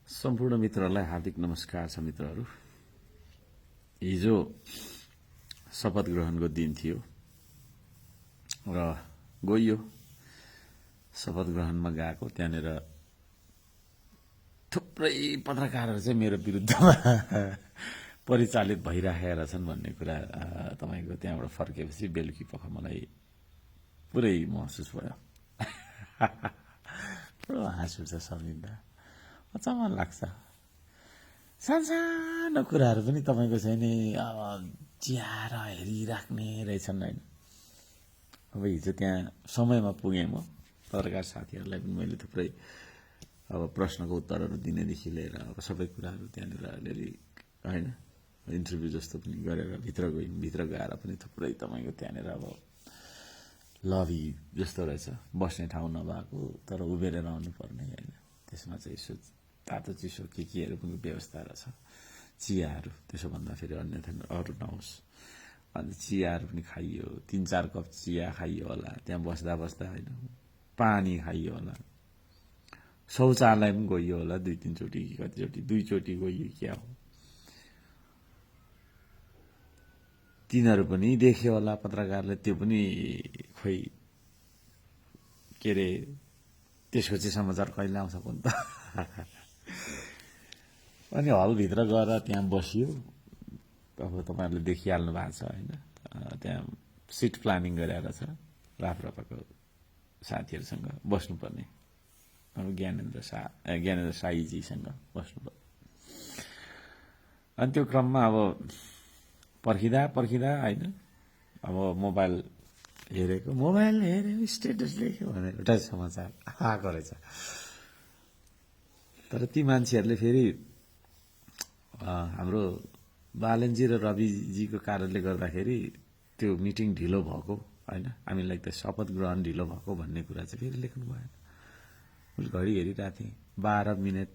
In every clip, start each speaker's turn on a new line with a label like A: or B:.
A: सम्पूर्ण मित्रहरूलाई हार्दिक नमस्कार छ। मित्रहरू, हिजो शपथ ग्रहणको दिन थियो र गइयो। शपथ ग्रहणमा गएको, त्यहाँनिर थुप्रै पत्रकारहरू चाहिँ मेरो विरुद्धमा परिचालित भइराखेका छन् भन्ने कुरा तपाईको त्यहाँबाट फर्केपछि बेलुकी पख मलाई पुरै महसुस भयो। पुरो हाँस उठ्छ सम्झिँदा, अचम्म लाग्छ। सानो कुराहरू पनि तपाईँको चाहिँ नि चियाएर हेरिराख्ने रहेछन् होइन। अब हिजो त्यहाँ समयमा पुगेँ म। पत्रकार साथीहरूलाई पनि मैले थुप्रै अब प्रश्नको उत्तरहरू दिनेदेखि लिएर अब सबै कुराहरू त्यहाँनिर अलिअलि होइन इन्टरभ्यू जस्तो पनि गरेर भित्र गयौँ। भित्र गएर पनि थुप्रै तपाईँको त्यहाँनिर अब लबी जस्तो रहेछ, बस्ने ठाउँ नभएको तर उभिएर आउनुपर्ने होइन। त्यसमा चाहिँ यसो तातो चिसो केहरू पनि व्यवस्था रहेछ, चियाहरू। त्यसो भन्दा फेरि अन्यथा अरू नहोस्, अन्त चियाहरू पनि खाइयो, 3-4 कप चिया खाइयो होला त्यहाँ बस्दा बस्दा होइन। पानी खाइयो होला, शौचालय पनि गइयो होला 2-3 चोटि, कतिचोटि 2 चोटि गइयो क्या हो। तिनीहरू पनि देख्यो होला पत्रकारले, त्यो पनि खोइ के अरे त्यसको चाहिँ समाचार कहिले आउँछ पनि त। अनि हलभित्र गएर त्यहाँ बसियो। अब तपाईँहरूले देखिहाल्नु भएको छ होइन, त्यहाँ सिट प्लानिङ गरेर छ। राप्रपाको साथीहरूसँग बस्नुपर्ने, अब ज्ञानेन्द्र साईजीसँग बस्नुपर्ने। अनि त्यो क्रममा अब पर्खिँदा होइन, अब मोबाइल हेरेको, स्टेटस लेख्यो भनेर एउटा समाचार आएको रहेछ। तर ती मान्छेहरूले फेरि हाम्रो बालनजी र रविजीको कारणले गर्दाखेरि त्यो मिटिङ ढिलो भएको होइन, हामीलाई त शपथ ग्रहण ढिलो भएको भन्ने कुरा चाहिँ फेरि लेख्नु भएन। मैले घडी हेरिरहेको थिएँ, 12 मिनट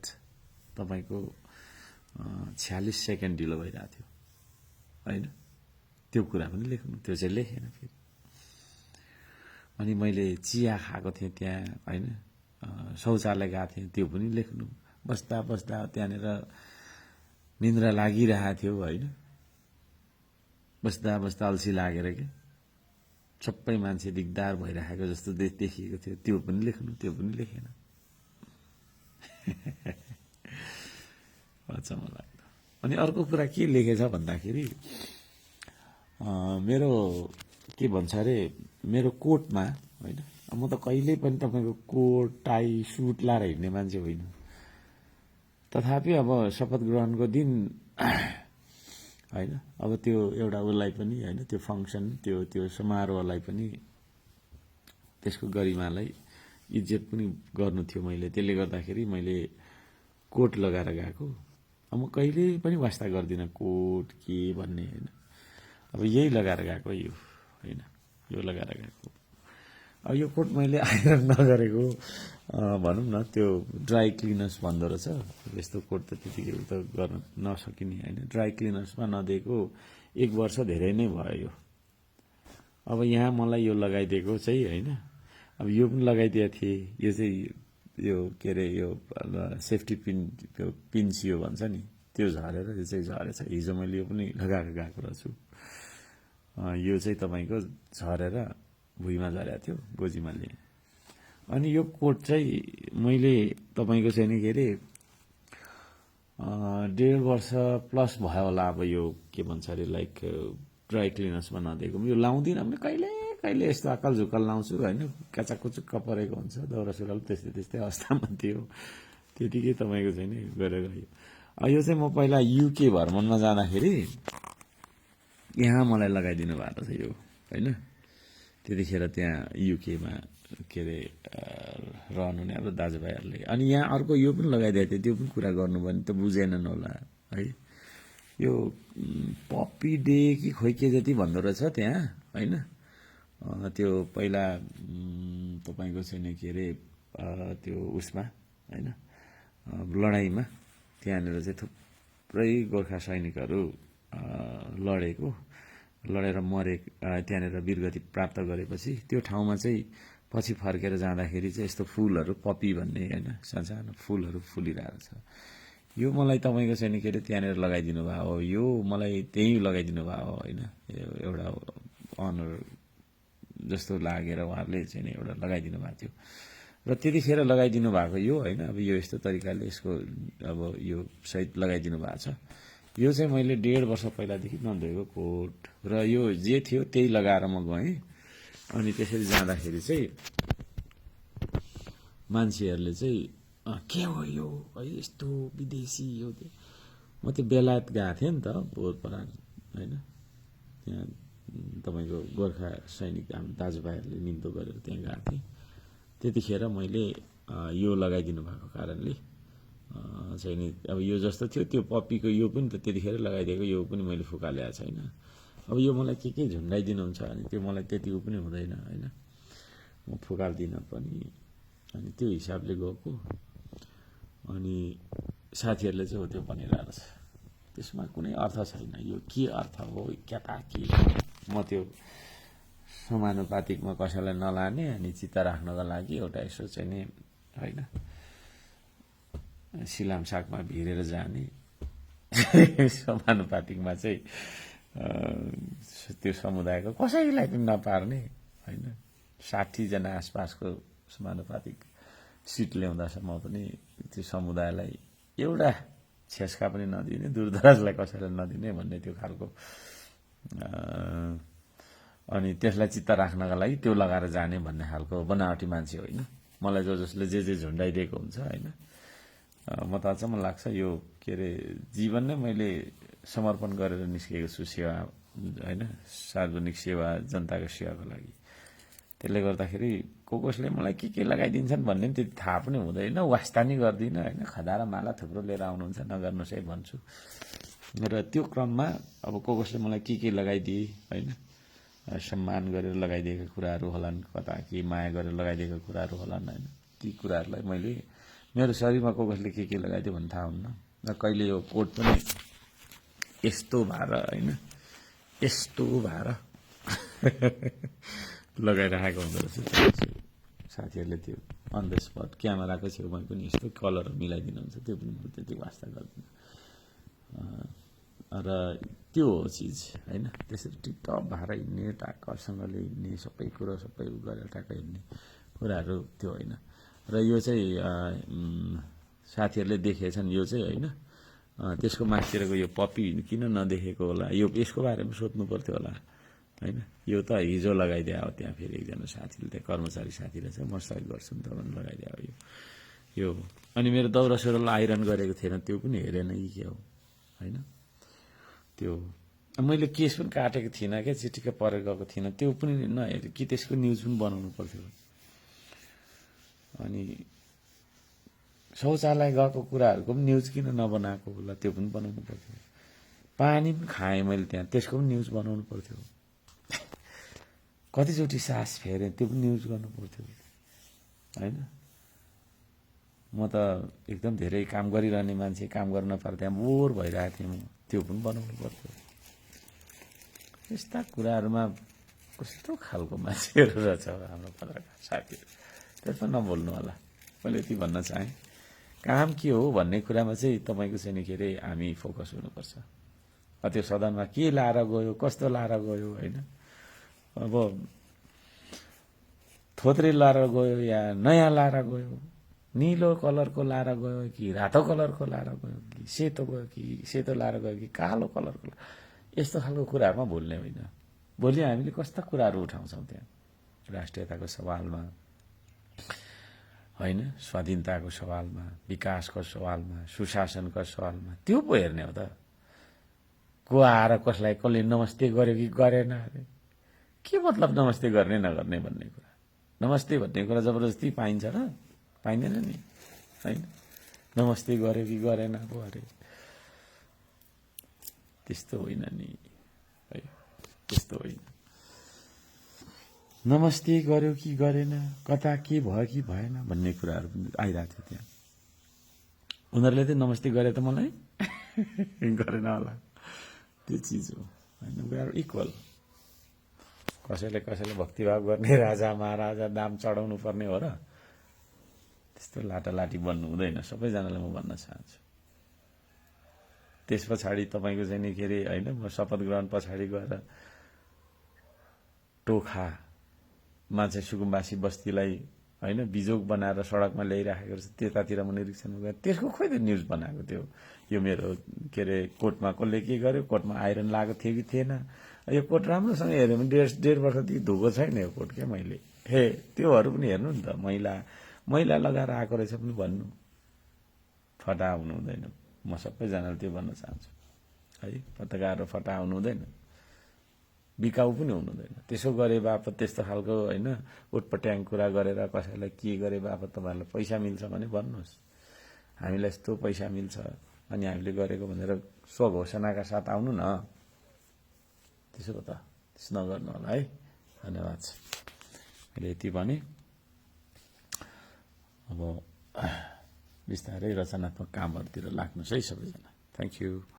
A: तपाईँको 46 सेकेन्ड ढिलो भइरहेको थियो होइन। त्यो कुरा पनि लेख्नु, त्यो चाहिँ लेखेन फेरि। अनि मैले चिया खाएको थिएँ त्यहाँ होइन, शौचालय गएको थिएँ, त्यो पनि लेख्नु। बस्दा बस्दा त्यहाँनिर निन्द्रा लागिरहेको थियो होइन। बस्दा बस्दा अल्छी लागेर के सबै मान्छे दिगदार भइरहेको जस्तो देखिएको थियो, त्यो पनि लेख्नु, त्यो पनि लेखेन। अचम्म लाग्दो। अनि अर्को कुरा के लेखेछ भन्दाखेरि मेरो के भन्छ अरे, मेरो कोटमा होइन, म त कहिल्यै पनि तपाईँको कोट टाई सुट लाएर हिँड्ने मान्छे होइन। तथापि अब शपथ ग्रहणको दिन होइन, अब त्यो एउटा उसलाई पनि होइन, त्यो फङ्सन त्यो समारोहलाई पनि त्यसको गरिमालाई इज्जत पनि गर्नु थियो मैले। त्यसले गर्दाखेरि मैले कोट लगाएर गएको। अब म कहिल्यै पनि वास्ता गर्दिनँ कोट के भन्ने होइन। अब यही लगाएर गएको यो होइन, यो लगाएर गएको। अब यो कोट मैले आइरन नगरेको भनौँ न, त्यो ड्राई क्लिनर्स भन्दो रहेछ। यस्तो कोट त त्यतिकै त गर्न नसकिने होइन। ड्राई क्लिनर्समा नदिएको 1 वर्ष धेरै नै भयो यो। अब यहाँ मलाई यो लगाइदिएको चाहिँ होइन, अब यो पनि लगाइदिएको थिएँ। यो चाहिँ यो के अरे यो सेफ्टी पिन, त्यो पिन्सियो भन्छ नि, त्यो झरेर यो चाहिँ झरेछ। हिजो मैले यो पनि लगाएर गएको रहेछु। यो चाहिँ तपाईँको झरेर भुइँमा झरेको थियो, गोजीमा लिएँ। अनि यो कोट चाहिँ मैले तपाईँको चाहिँ नि के अरे 1.5 वर्ष प्लस भयो होला। अब यो के भन्छ अरे लाइक ड्राई क्लिनर्समा नदिएको। यो लाउँदिनँ पनि, कहिले यस्तो अक्कल झुक्कल लाउँछु होइन, काचाकुचुक्क परेको हुन्छ, दौरा सुरुवाल त्यस्तै अवस्थामा थियो। त्यतिकै तपाईँको चाहिँ नि गरेर यो चाहिँ म पहिला युके भ्रमणमा जाँदाखेरि यहाँ मलाई लगाइदिनु भएको छ यो होइन। त्यतिखेर त्यहाँ युकेमा के अरे रहनुहुने अब दाजुभाइहरूले। अनि यहाँ अर्को यो पनि लगाइदिएको थियो, त्यो पनि कुरा गर्नुभयो भने त बुझेनन् होला है। यो पप्पी डे कि खोइ के जति भन्दो रहेछ त्यहाँ होइन। त्यो पहिला तपाईँको छैन के अरे त्यो उसमा होइन, लडाइँमा त्यहाँनिर चाहिँ थुप्रै गोर्खा सैनिकहरू लडेर मरे, त्यहाँनिर वीरगति प्राप्त गरेपछि त्यो ठाउँमा चाहिँ पछि फर्केर जाँदाखेरि चाहिँ यस्तो फुलहरू, पपी भन्ने होइन, सानो फुलहरू फुलिरहेको छ। यो मलाई तपाईँको चाहिँ के अरे त्यहाँनिर लगाइदिनु भएको हो, यो मलाई त्यहीँ लगाइदिनु भएको हो होइन, एउटा अनर जस्तो लागेर उहाँहरूले चाहिँ एउटा लगाइदिनु भएको थियो र त्यतिखेर लगाइदिनु भएको यो होइन। अब यो यस्तो तरिकाले यसको अब यो सहित लगाइदिनु भएको छ। यो चाहिँ मैले 1.5 वर्ष पहिलादेखि नधोएको कोट र यो जे थियो त्यही लगाएर म गएँ। अनि त्यसरी जाँदाखेरि चाहिँ मान्छेहरूले चाहिँ के हो यो यस्तो विदेशी यो त्यो, म त्यो बेलायत गएको थिएँ नि त पोहोर परार होइन, त्यहाँ तपाईँको गोर्खा सैनिक हाम्रो दाजुभाइहरूले निम्तो गरेर त्यहाँ गएको थिएँ। त्यतिखेर मैले यो लगाइदिनु भएको कारणले चाहिँ नि अब यो जस्तो थियो त्यो पप्पीको यो पनि त त्यतिखेर लगाइदिएको, यो पनि मैले फुकालेको छैन। अब यो मलाई के झुन्डाइदिनुहुन्छ भने त्यो मलाई त्यतिको पनि हुँदैन होइन, म फुकाल्दिनँ पनि। अनि त्यो हिसाबले गएको। अनि साथीहरूले चाहिँ हो त्यो भनिरहेको छ, त्यसमा कुनै अर्थ छैन, यो के अर्थ हो क्या के। म त्यो समानुपातिकमा कसैलाई नलाने अनि चित्त राख्नको लागि एउटा यसो चाहिँ नि होइन सिलाम सागमा भिरेर जाने समानुपातिकमा चाहिँ त्यो समुदायको कसैलाई पनि नपार्ने होइन। 60 जना आसपासको समानुपातिक सिट ल्याउँदासम्म पनि त्यो समुदायलाई एउटा छेस्का पनि नदिने, दूरदराजलाई कसैलाई नदिने भन्ने त्यो खालको। अनि त्यसलाई चित्त राख्नका लागि त्यो लगाएर जाने भन्ने खालको बनावटी मान्छे होइन। मलाई जसले जे झुन्डाइदिएको हुन्छ होइन, म त अचम्म लाग्छ यो के अरे जीवन नै मैले समर्पण गरेर निस्केको छु सेवा होइन, सार्वजनिक सेवा, जनताको सेवाको लागि। त्यसले गर्दाखेरि कसले मलाई के लगाइदिन्छन् भन्ने पनि त्यति थाहा पनि हुँदैन, वास्ता नि गर्दिनँ होइन। खदा र माला थुप्रो लिएर आउनुहुन्छ, नगर्नुहोस् है भन्छु। र त्यो क्रममा अब कसले मलाई के लगाइदिए होइन, सम्मान गरेर लगाइदिएका कुराहरू होलान्, कता के माया गरेर लगाइदिएका कुराहरू होलान् होइन। ती कुराहरूलाई मैले मेरो शरीरमा कसले के लगाइदियो भन्ने थाहा हुन्न। र कहिले यो कोट पनि यस्तो भएर होइन, यस्तो भएर लगाइराखेको हुँदो रहेछ। साथीहरूले त्यो अन द स्पट क्यामेराको छेउमा पनि यस्तो कलर मिलाइदिनुहुन्छ, त्यो पनि म त्यति वास्ता गर्दिनँ। र त्यो हो चिज होइन। त्यसरी टिपटप भएर हिँड्ने, टाकरसँगले हिँड्ने, सबै कुरो सबै गरेर टाक्क हिँड्ने कुराहरू त्यो होइन। र यो चाहिँ साथीहरूले देखेछन् यो चाहिँ होइन। त्यसको माथितिरको यो पप्पी किन नदेखेको होला, यो यसको बारेमा सोध्नु पर्थ्यो होला होइन। यो त हिजो लगाइदिए हो, त्यहाँ फेरि एकजना साथीले त्यहाँ कर्मचारी साथीले चाहिँ म सहयोग गर्छु नि त भनेर लगाइदिए हो यो। अनि मेरो दौरा सुरुवाल आइरन गरेको थिएन, त्यो पनि हेरेन कि के हो होइन। त्यो मैले केस पनि काटेको थिइनँ क्या, चिटिक्क परेर गएको थिइनँ, त्यो पनि नहेरे कि त्यसको न्युज पनि बनाउनु पर्थ्यो। अनि शौचालय गएको कुराहरूको पनि न्युज किन नबनाएको होला, त्यो पनि बनाउनु पर्थ्यो। पानी पनि खाएँ मैले त्यहाँ, त्यसको पनि न्युज बनाउनु पर्थ्यो। कतिचोटि सास फेरेँ, त्यो पनि न्युज गर्नु पर्थ्यो होइन। म त एकदम धेरै काम गरिरहने मान्छे, काम गर्न नपाएर त्यहाँ बोर भइरहेको थिएँ म, त्यो पनि बनाउनु पर्थ्यो। यस्ता कुराहरूमा कस्तो खालको मान्छेहरू रहेछ हाम्रो पत्रकार साथीहरू। त्यसमा नबोल्नु होला, मैले यति भन्न चाहेँ। काम के हो भन्ने कुरामा चाहिँ तपाईँको चाहिँ के अरे हामी फोकस हुनुपर्छ। त्यो सदनमा के लाएर गयो, कस्तो लाएर गयो होइन। अब थोत्रे लाएर गयो या नयाँ लाएर गयो, निलो कलरको लाएर गयो कि रातो कलरको लाएर गयो कि सेतो गयो कि सेतो लाएर गयो कि कालो कलरको, यस्तो खालको कुराहरूमा भुल्ने होइन। भोलि हामीले कस्ता कुराहरू उठाउँछौँ त्यहाँ राष्ट्रियताको सवालमा होइन, स्वाधीनताको सवालमा, विकासको सवालमा, सुशासनको सवालमा, त्यो पो हेर्ने हो त। को आएर कसलाई कसले नमस्ते गर्यो कि गरेन अरे, के मतलब नमस्ते गर्ने नगर्ने भन्ने कुरा। नमस्ते भन्ने कुरा जबरजस्ती पाइन्छ र पाइँदैन नि होइन। नमस्ते गर्यो कि गरेन पो अरे, त्यस्तो होइन नि है, त्यस्तो होइन। नमस्ते गर्यो कि गरेन, कता के भयो कि भएन भन्ने कुराहरू पनि आइरहेको थियो त्यहाँ। उनीहरूले चाहिँ नमस्ते गरे त मलाई गरेन होला, त्यो चिज हो होइन। We are equal. कसैले भक्तिभाव गर्ने राजा महाराजा दाम चढाउनु पर्ने हो र, त्यस्तो लाटालाटी बन्नु हुँदैन। सबैजनालाई म भन्न चाहन्छु त्यस पछाडि तपाईँको चाहिँ नि के अरे होइन, म शपथ ग्रहण पछाडि गएर टोखामा चाहिँ सुकुम्बासी बस्तीलाई होइन बिजोग बनाएर सडकमा ल्याइराखेको छ, त्यतातिर म निरीक्षण गरेँ। त्यसको खोइ त न्युज बनाएको त्यो, यो मेरो के अरे कोटमा कसले के गर्यो, कोटमा आइरन लगाएको थियो कि थिएन, यो कोट राम्रोसँग हेऱ्यो भने डेढ वर्षदेखि धोएको छैन यो कोट क्या मैले। त्योहरू पनि हेर्नु नि त, मैला लगाएर आएको रहेछ पनि भन्नु, फटा हुनु हुँदैन। म सबैजनाले त्यो भन्न चाहन्छु है, पत्रकार फटा हुनु हुँदैन, बिकाउ पनि हुनु हुँदैन। त्यसो गरे बापत त्यस्तो खालको होइन उटपट्याङ कुरा गरेर कसैलाई के गरे बापत तपाईँहरूलाई पैसा मिल्छ भने भन्नुहोस्, हामीलाई यस्तो पैसा मिल्छ अनि हामीले गरेको भनेर स्वघोषणाका साथ आउनु न। त्यसो त त्यसो नगर्नु होला है। धन्यवाद छ। मैले यति भने अब बिस्तारै रचनात्मक कामहरूतिर लाग्नुहोस् है सबैजना। Thank you.